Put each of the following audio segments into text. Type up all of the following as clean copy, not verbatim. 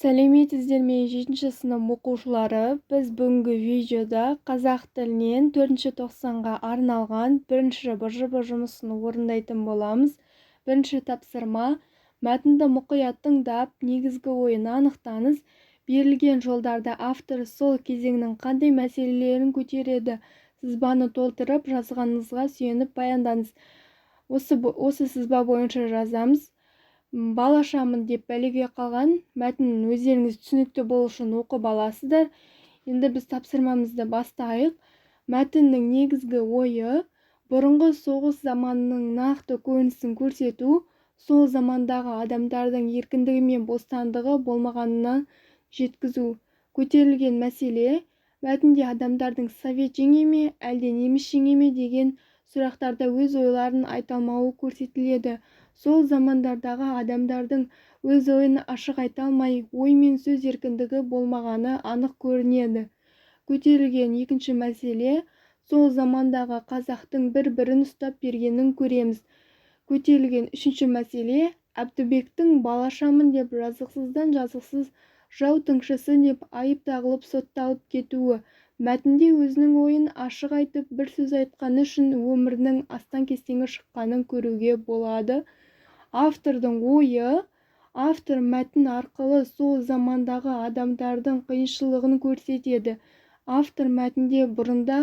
Сәлеметсіздер ме, жетінші сынып оқушылары! Біз бүгінгі видеода қазақ тілінен төртінші тоқсанға арналған бірінші БЖБ жұмысын орындайтын боламыз. Бірінші тапсырма: мәтінді мұқият тыңдап, негізгі ойын анықтаңыз. Берілген жолдарда автор сол кезеңнің қандай мәселелерін көтереді? Сызбаны толтырып, жазғаныңызға сүйеніп баяндаңыз. Осы сызба бойынша жазамыз. «Балашамын деп бәлеге қалған» мәтінін өздеріңіз түсінікті болу үшін оқып аласыздар. Енді біз тапсырмамызды бастайық. Мәтіннің негізгі ойы: бұрынғы соғыс заманының нақты көрінісін көрсету, сол замандағы адамдардың еркіндігі мен бостандығы болмағанын жеткізу. Көтерілген мәселе: мәтінде адамдардың совет жеңе ме, әлде неміс жеңе ме деген сұрақтарда өз ойларын айта алмауы көрсетіледі. Сол замандардағы адамдардың өз ойын ашық айта алмай, ой мен сөз еркіндігі болмағаны анық көрінеді. Көтерілген екінші мәселе: сол замандағы қазақтың бір-бірін ұстап бергенін көреміз. Көтерілген үшінші мәселе: Әбдібектің балашамын деп жазықсыздан жазықсыз жау тыңшысы деп айып тағылып, сотталып кетуі. Мәтінде өзінің ойын ашық айтып, бір сөз айтқаны үшін өмірінің астаң-кестеңі шыққанын көруге болады. Автордың ойы: автор мәтін арқылы сол замандағы адамдардың қиыншылығын көрсетеді. Автор мәтінде бұрында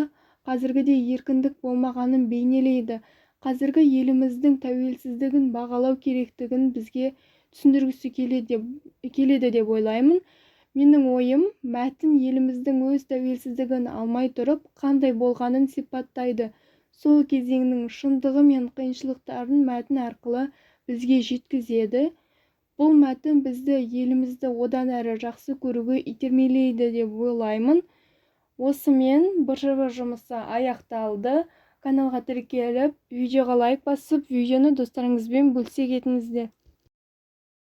қазіргідей еркіндік болмағанын бейнелейді. Қазіргі еліміздің тәуелсіздігін бағалау керектігін бізге түсіндіргісі келеді деп ойлаймын. Менің ойым: мәтін еліміздің өз тәуелсіздігін алмай тұрып қандай болғанын сипаттайды. Сол кезеңнің шындығы мен қиыншылықтарын мәтін арқылы бізге жеткізеді. Бұл мәтін бізді елімізді одан әрі жақсы көруге итермелейді деп ойлаймын. Осымен БЖБ жұмысы аяқталды. Каналға тіркеліп, видеоға лайк басып, видеоны достарыңызбен бөлісе кетіңіздер.